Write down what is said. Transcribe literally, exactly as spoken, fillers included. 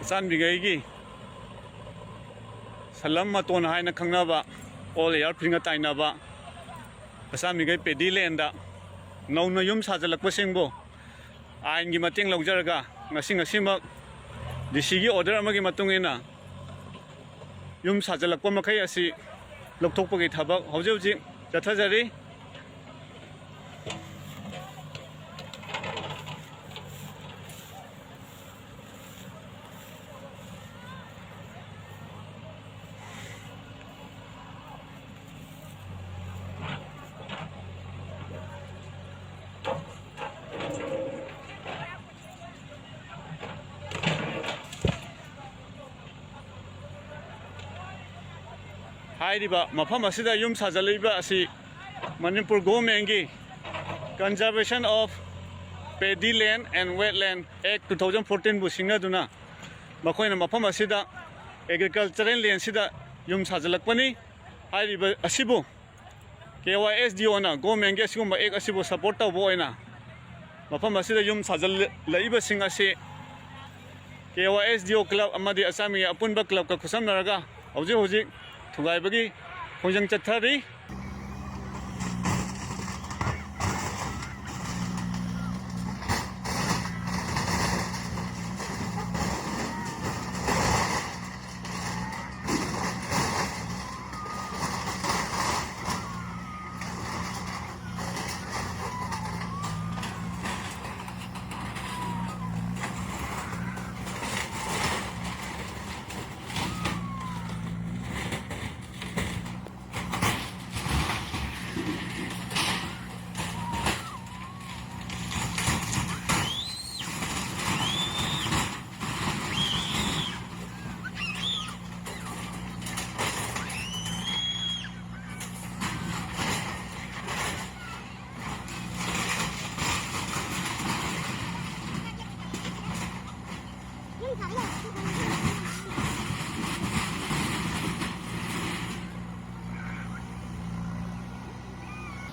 ꯑꯆꯥꯟꯕꯤꯒꯩꯒꯤ ꯁꯂꯝ ꯃꯇꯣꯟ ꯍꯥꯏꯅ ꯈꯪꯅꯕ, ꯑꯣꯜ ꯏꯌꯥꯔ ꯐꯤꯜꯒ ꯇꯥꯏꯅꯕ ꯑꯆꯥꯟꯕꯤꯒꯩ ꯄꯦꯗꯤ ꯂꯦꯟꯗ ꯅꯧꯅ ꯌꯨꯝ ꯁꯥꯖꯤꯜꯂꯛꯄꯁꯤꯡꯕꯨ ꯑꯥꯏꯟꯒꯤ ꯃꯇꯦꯡ ꯂꯧꯖꯔꯒ ꯉꯁꯤ ꯉꯁꯤꯃꯛ ꯗꯤ ꯁꯤꯒꯤ ꯑꯣꯔꯗꯔ ꯑꯃꯒꯤ ꯃꯇꯨꯡ ꯏꯟꯅ ꯌꯨꯝ ꯁꯥꯖꯤꯜꯂꯛꯄ ꯃꯈꯩ ꯑꯁꯤ ꯂꯧꯊꯣꯛꯄꯒꯤ ꯊꯕꯛ ꯍꯧꯖꯤꯛ ꯍꯧꯖꯤꯛ ꯆꯠꯊꯖꯔꯤ꯫ ꯍꯥꯏꯔꯤꯕ ꯃꯐꯝ ꯑꯁꯤꯗ ꯌꯨꯝ ꯁꯥꯖꯤꯜꯂꯛꯂꯤꯕ ꯑꯁꯤ Manipur ꯒꯣꯚꯔꯟꯃꯦꯟꯒꯤ Conservation of Paddy Land and Wetland Act two thousand fourteen ꯕꯨ ꯁꯤꯡꯅꯗꯨꯅ ꯃꯈꯣꯏꯅ ꯃꯐꯝ ꯑꯁꯤꯗ ꯑꯦꯒ꯭ꯔꯤꯀꯜꯆꯔꯦꯜ ꯂꯦꯟꯁꯤꯗ ꯌꯨꯝ ꯁꯥꯖꯤꯜꯂꯛꯄꯅꯤ꯫ ꯍꯥꯏꯔꯤꯕ ꯑꯁꯤꯕꯨ ꯀꯦ ꯋꯥꯏ ꯑꯦꯁ ꯗꯤ ꯑꯣꯅ ꯒꯣꯚꯔꯟꯃꯦꯟꯒꯤ ꯑꯁꯤꯒꯨꯝꯕ ꯑꯦꯛ ꯑꯁꯤꯕꯨ ꯁꯄꯣꯔꯠ ꯇꯧꯕ ꯑꯣꯏꯅ ꯃꯐꯝ ꯑꯁꯤꯗ ꯌꯨꯝ ꯁꯥꯖꯤꯜꯂꯛꯏꯕꯁꯤꯡ ꯑꯁꯤ ꯀꯦ ꯋꯥꯏ ꯑꯦꯁ ꯗꯤ ꯑꯣ ꯀ꯭ꯂꯕ ꯑꯃꯗꯤ ꯑꯆꯥꯃꯤꯒꯤ ꯑꯄꯨꯟꯕ ꯀ꯭ꯂꯕꯀ ꯈꯨꯠꯁꯝꯅꯔꯒ ꯍꯧꯖꯤꯛ ꯍꯧꯖꯤꯛ ꯊꯨꯒꯥꯏꯕꯒꯤ ꯈꯣꯡꯖꯪ ꯆꯠꯊꯔꯤ꯫